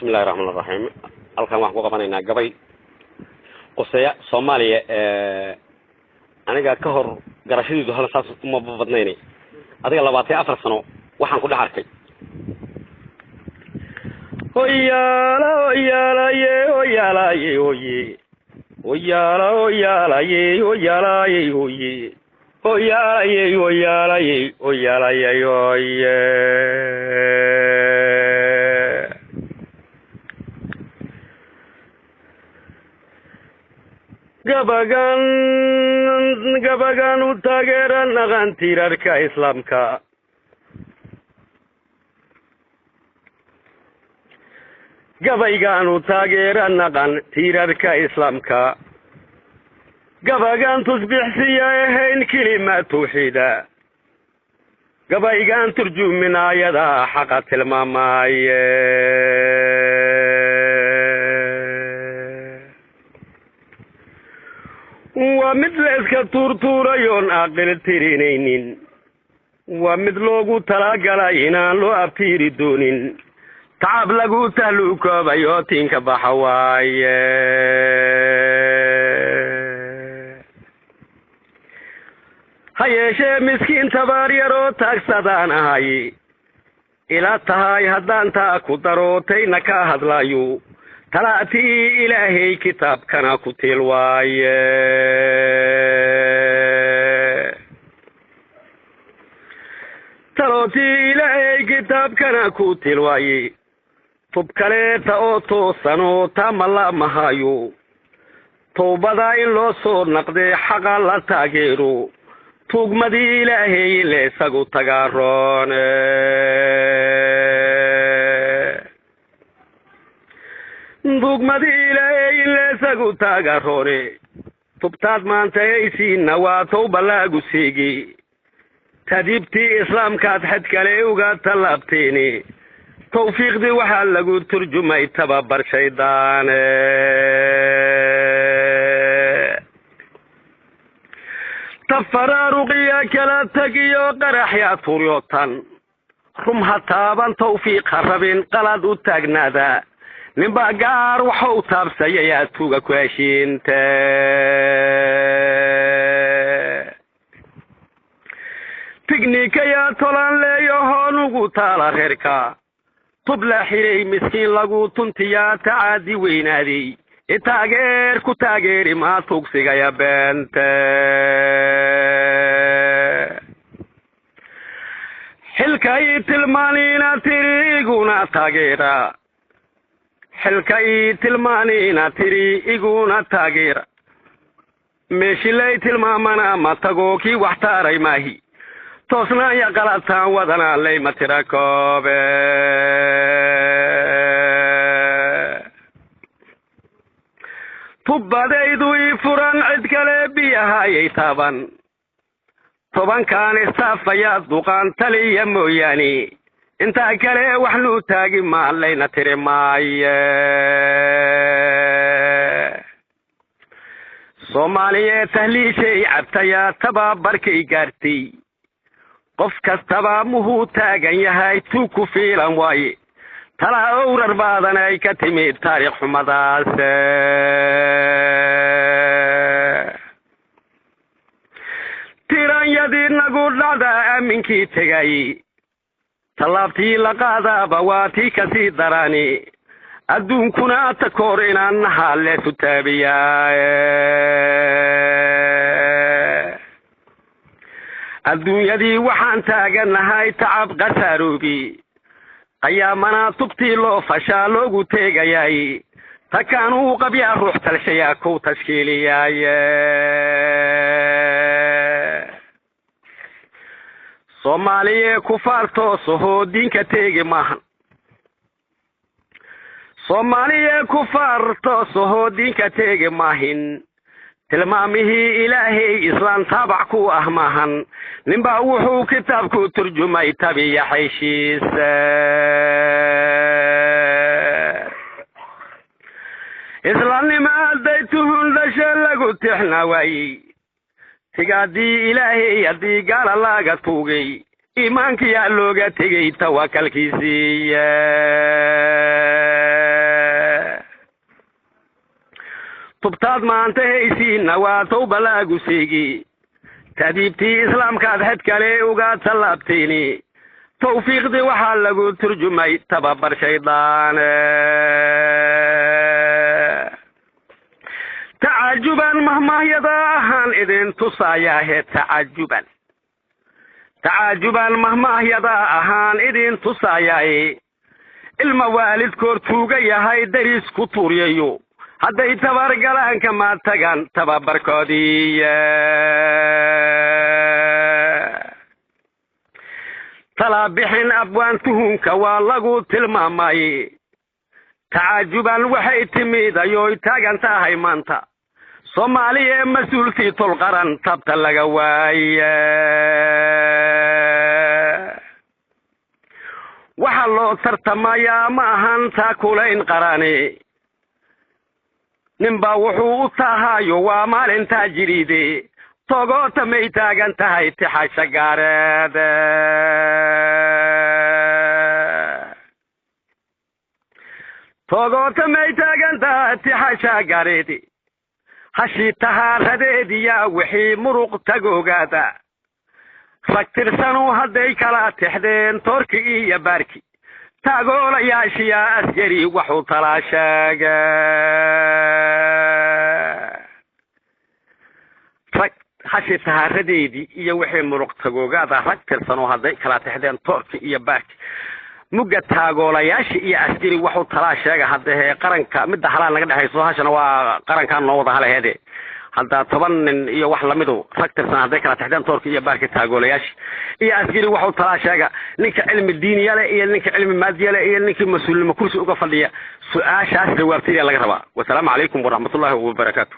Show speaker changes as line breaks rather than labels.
Bismillahi raxmaan raxiim. Halkan waxaan ku qabanaynaa gabay quseeya Soomaaliya. Aniga ka hor garashadiidu hal saas uma badnayne, adiga 24 sano waxaan ku dhex arkay. Hoyaala hoyaalaye hoyaalaye hoye hoyaala hoyaalaye hoyaalaye hoye hoyaalaye hoyaalaye hoyaalaye hoye. Gabagan gabagan u taageera naqan tiirarka Islaamka, gabaygan u taageera naqan tiirarka Islaamka, gabagan tusbixsiya ahayn kelima tawxiida, gabaygan turjuminaayada xaqa tilmaamaaye. Waa mid la iska tuurtuurayoon aqil tirinaynin, waa mid loogu talagalay inaan loo abtiiri doonin, tacab lagu tahluukoobay oo tiinka baxa waaye. Ha yeeshee miskiin tabaar yaroo taagsadaan ahay ila tahay, haddaan taa ku darootayna ka hadlayo, talaatii Ilaahay kitaabkana ku tiil waaye. Talootii Ilaahay kitaabkana ku tiil waaye, tub kaleeta oo toosanoo taama mahayo, towbada in loo soo naqdee xaqa la taageero, tuugmadii Ilaahay in la isagu tagaaroone. Tuugmadii Ilaahay in la isagu taagaroone, tubtaad maanta haysiinna waa towba laagu seegi, tadiibtii islaamkaad xad kale uga tallaabteeni, tawfiiqdii waxaa lagu turjumay tababar shaydaane. Tafaraaruqiya kala tegiyo qaraxyaa tuuryotan, rum ha taaban tawfiiq ha rabin qalad u taagnaada, ninbaa gaar waxau taabsayayaa tuuga ku heshiinte. Tignikayaa tolan leeyahoon ugu taala reerka, tub la xiray miskiin lagu tuntiyaa tacaadi weynaaday, i taageer ku taageeri maa tugsigaya beente. Xilka ii tilmaaniina tiri iguna taageera, xilka ii tilmaaniina tiri iguna taageera, meeshilay tilmaamana ma tago kii wax taaray maahi, toosnaanya qalataan wadana layma tira koobe. Tubbadaydu ii furan cid kale biyahayay taaban, tobankan istaafayaa duqaan taliya mooyaane, intaa kale wax nuu taagi maa layna tiri maaye. Soomaaliyeed tahliishay cabtayaa tababarkay gaartay, qof kastaba muhuu taagan yahay tuu ku fiilan waaye, talaa owrar baadan ay ka timid taariikh xumadaas. Tiranyadii nagu dhacda aaminkii tegay, tallaabtii la qaadaaba waa tii kasii darani, adduunkuna takoor inaan nahaa leesu taabiyaa. Adduunyadii waxaan taaganahay tacab khasaaroobi, qayaamana tubtii loo fashaa loogu teegayay, takaanuu qabyaa ruux talshayaa ku tashkiiliyaaye. Soomaaliye kufaar toosahoo diinka teegi maahan, Soomaaliye kufaar toosahoo diinka teegi maahin, tilmaamihii Ilaahay islaan taabac ku ah maahan, ninbaa wuxuu kitaabku turjumay tabiya xayshiisa. Islaamnima hadday tuhun dhashe lagu tixna waayey, tigaadii Ilaahay haddii gaala laaga tuugay, iimaankiyaa looga tegey tawakalkiisiiye. Tubtaad maanta haysiinna waa tawba laagu seegi. Taadiibtii islaamkaad xed kale uga tallaabteeni. Tawfiiqdii waxaa lagu turjumay tababar shaydaane. Tacajuban mahmaahyada ahaan idin tusayaahe, tacajuban, tacajuban mahmaahyada ahaan idin tusayaaye. Ilma waalidkoor tuuga yahay, dariis ku tuuryayo, hadday tabargalaan kama tagaan tababarkoodii. Talabixin abwaan tuhunka waa lagu tilmaamay. Tacajuban waxay timid ayoy taagan tahay maanta Soomaaliya ee mas-uulkii tol qaran tabta laga waaye. Waxaa loo tartamayaa ma ahan taakulayn qarani, ninbaa wuxuu u tahayo waa maalintaa jiriide. Togoota may taagan tahay tixasha gaareed? Togoota may taagan tahay tixasha gaareedi? Hashii tahaaradeediyaa wixii muruq tagoogaada rag tirsanu hadday kala tixdeen toorki iyo baarki, taagoolayaashiyaa askari waxuu talaa sheega. Rag hashi tahaaradeedii iyo wixii muruq tagoogaada rag tirsanu hadday kala tixdeen toorki iyo baarki, mugga taagoolayaasha iyo askari waxuu talaa sheega. Haddahee qaranka midda halaal naga dhexayso, hashana waa qarankaan noo wada halaheede. Hadda 10 nin iyo wax lamidu rag tirsan hadday kala tixdeen toorka iyo baarka, taagoolayaasha iyo askari waxuu talaa sheega. Ninka cilmi diiniya leh iyo ninka cilmi maadiya leh iyo ninkii mas-uulnimo kursi uga fadhiya, su-aashaas jawaabtaydaa laga rabaa. Wasalaamu calaykum waraxmatullaahi wabarakaatu.